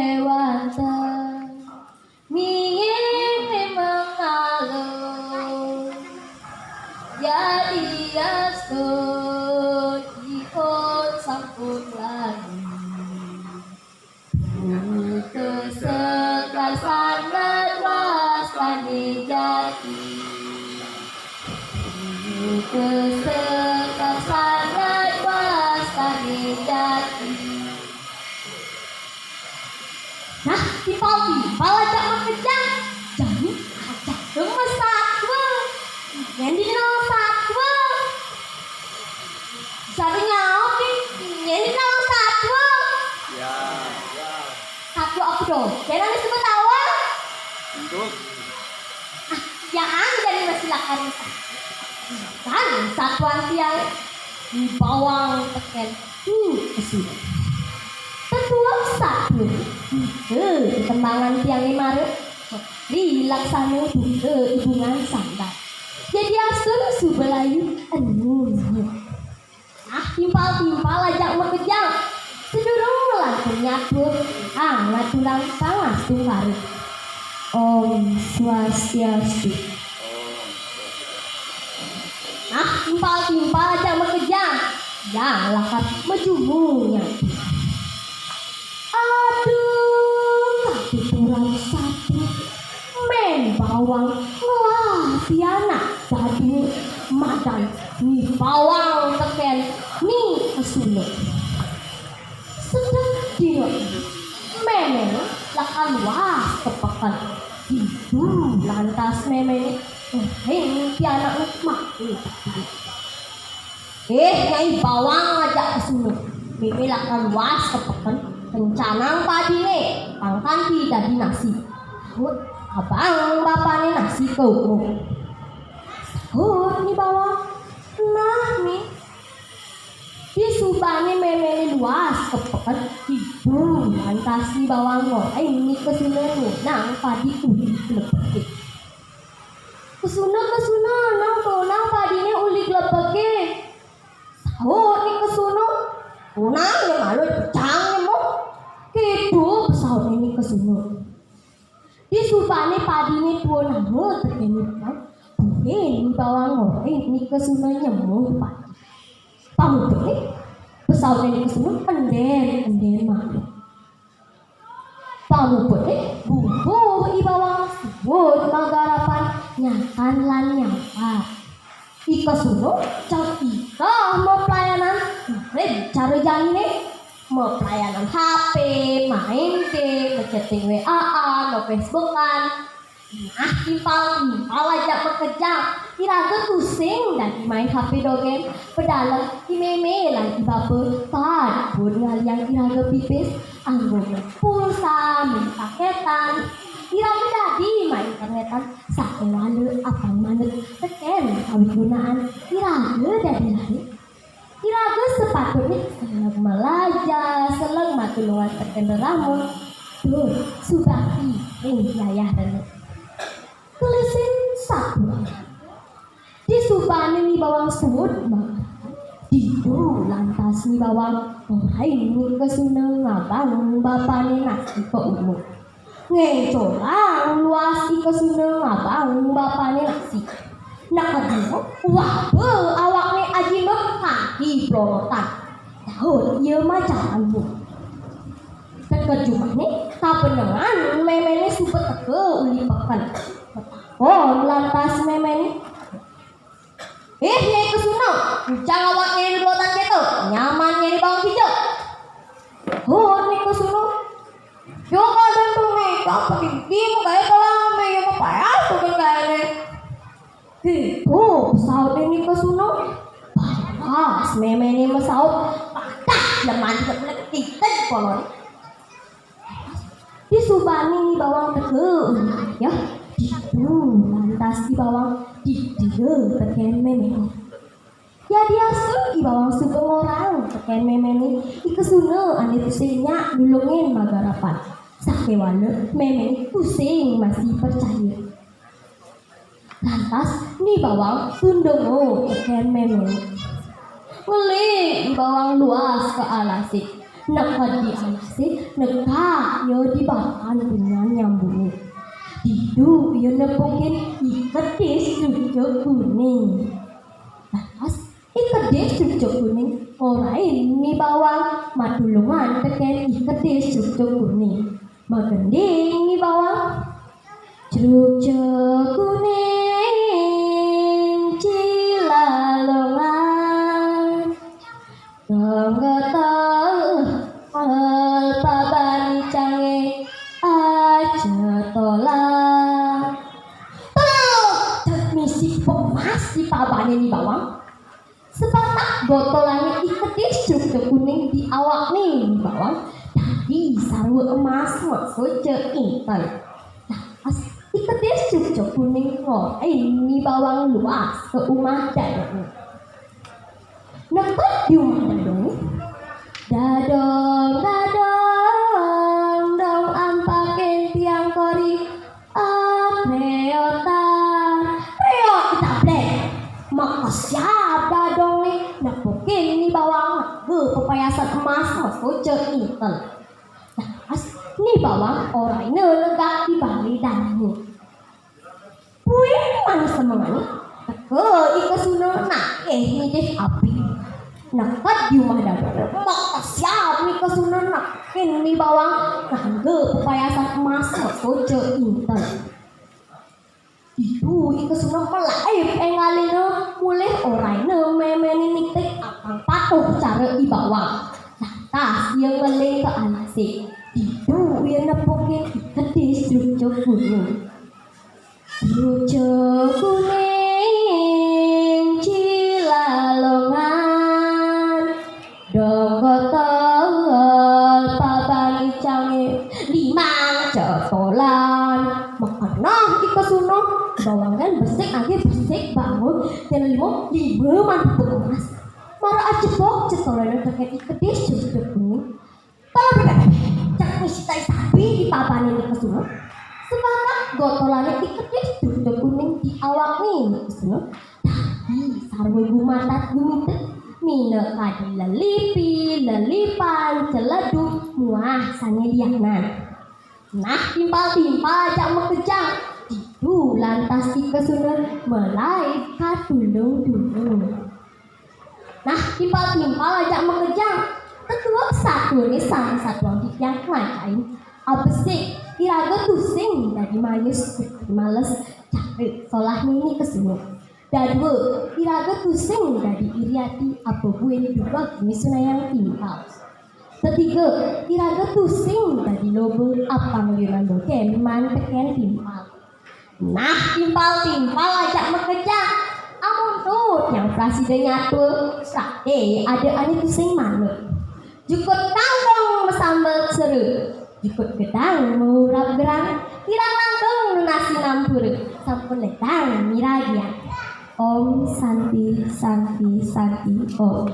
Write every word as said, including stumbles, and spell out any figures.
Wonten mie memang ngalung. Jadi astun ipun sampun lali. Butuh sekar sanget wastani jati. Butuh sekar sanget wastani jati. Nah, timpal-timpal ajak makejang. Jani ajak gemes satwa. Nyén dina satwa. Satu nyaut nih. Nyén dina satwa. Ya. Satwa apa dong? Kira nih sebut awal. Untuk. Ah, ya kan, jadi masih lakan. Kan, satuan tiang di bawang teken. Hmm, kesini. Tetua satu. Eh, kembangan tiang lima. Di laksana buka hubungan sandal. Jadi astun subelayu enu. Ah, timpal-timpal ajak makejang. Sedurung ngelantun nyatua, ah, ngaturang pangastungkara. Om Swastiastu. Ah, timpal-timpal ajak makejang. Ya, lakar majumu nyatua. Aduh, katuturan satu. Mén bawang ngelah pianak dadi madan ni bawang tekén ni kesuna. Sedek dina mémén lakar luas ka peken. Ditu lantas mémén ngering pianak mati. Eh, Nyai Bawang ajak kesuna. Mémé lakar luas ka peken, kencanang padiné, pang kanti dadi nasi. Sahut abang bapané nasi ka umuk. Sahut Ni Bawang, "Nah, Mé." Disubané méméné luas ka peken, ditu lantas Ni Bawang ngoléng Ni Kesuna ngunang padi uli klepeké. "Kesuna, Kesuna, nang tunang padiné uli klepeké." Sahut Ni Kesuna, "Tunang ya malu pecang ya mo." Kéto pesauté Ni Kesuna. Disubané padiné tuunanga tekén Ni Bawang, buin Ni Bawang ngoléng Ni Kesuna nyemuh padi. Pamuputné, pesauté Ni Kesuna, "Endén, endén malu." Pamuputné bubuh I Bawang suud magarapan nyakan lan nyampat. I Kesuna cang ikah maplayanan, ngiring cara janiné. Maplayanan H P, main game, ma-chatting W A-an, ma-Facebookan. Nah, timpal-timpal ajak makejang. Iraga tusing dadi main H P dogén. Pedalem I mémé lan I bapa padpun ngaliang iraga pipis, anggo main pulsa, main pakètan. Iraga dadi main internètan, sakéwala apang manut tekén kawigunaan iraga dadi lali. Iraga sapatutné seleg malajar, seleg matulungan tekén rerama, tur subakti ring yayah rena. Kelisin satu. Disubané Ni Bawang suud, ditu lantas Ni Bawang ngoléng Ni Kesuna ngabang bapané nasi ka umuk. Ngéncolang luas I Kesuna ngabang bapané nasi. Nak kadua, wah, awakné ajinut kanti plongotan. Sahut ia majalan. Teka jumahné, kabenengan méméné suba teka uli peken. Matakon lantas méméné, "Eh, Nyai Kesuna, encang awakné diblotan kéto, nyaman nyai dibawang kija." Sahut Ni Kesuna, "Yo kadén to, Nyai, apa dadi magaé ka lamé, yo mapayas to kan gaéné." Kéto pesauté Ni Kesuna. Pas méméné masaut, patah leman dikit polon. Disubané Ni Bawang teka, ya, ditu lantas Ni Bawang didiga tekén méméné. Yadiastun I Bawang suba ngorang tekén méméné, I Kesuna ané tusing nyak nulungin magarapan. Sakéwala méméné tusing masih percaya. Lantas Ni Bawang tundunga tekén méméné. Ngeling Ni Bawang luas ka alasé. Neked di alasé, negak ia di batan punyan nyambungé. Ditu ia nepukin I Kedis Cucuk Kuning. Lantas, I Kedis Cucuk Kuning ngorahin Ni Bawang matulungan tekén I Kedis Cucuk Kuning. Magending Ni Bawang. Cucuk Kuning cilalongan. Dong gotol, gotol paban icangé aja tolan. Tek, misi emas di pabané Ni Bawang. Sepatak gotolané I Kedis Cucuk Kuning di awakné Ni Bawang. Dadi sarwa emas masoca inten. Nah, pas I Kedis Cucuk Kuning ngorahin Ni Bawang luas ka umah dadongné. Neked di umah dadongné. Dadong, dadong, dong ampakin tiang kori. Apreotan. Préot ditablek. Maka siap dadongné nepukin Ni Bawang nganggo pepayasan emas masoca inten. Nah, pas Ni Bawang oraina negak di balé dadongné. Puing manis semengan, teka I Kesuna nagih ngidih api. Neked di umah dadongné, maka siap I Kesuna nepukin Ni Bawang nganggo pepayasan emas masoca inten. Ditu I Kesuna malaib énggalina mulih oraina méméné nitih apang patuh cara I Bawang. Lantas ia ngeling ka alasé. Ditu ia nepukin I Kedis Cucuk Kuning. Cucuk Kuning cilalongan, dong gotol paban icangé limang cetolan. Makana I Kesuna, Bawang kén besik agih besik bangun, kén lima, lima man bubuk emas. Mara ajebos cetolané tekén I Kedis Cucuk Kuning. Tolong bébék, cak misi tai sapi di pabané Ni Kesuna. Sepatak gotolané I Kedis Cucuk Kuning di awakné Ni Kesuna. Dadi sarwa gumatat gumitet, minakadi lelipi, lelipan, celedug, muah sané lianan. Nah, timpal-timpal ajak makejang. Ditu lantas I Kesuna malaib katulung-tulung. Nah, timpal-timpal ajak makejang. Tetuek satuané sané satuang titiang ngancain. Abesik, iraga tusing dadi mayus, males, cara solahné Ni Kesuna. Dadua, iraga tusing dadi iri ati, apa buin dueg misunayang timpal. Tetiga, iraga tusing dadi loba, apang liunan dogén man tekén timpal. Nah, timpal-timpal ajak makejang. Amun tuh tiang prasida nyatua, sakti ada ané tusing manut. Jukut kangkung masambel sera, jukut gedang maurap gerang, kirang langkung nunas sinampura, sampun ledang miragian. Om Santi, Santi, Santi, Om.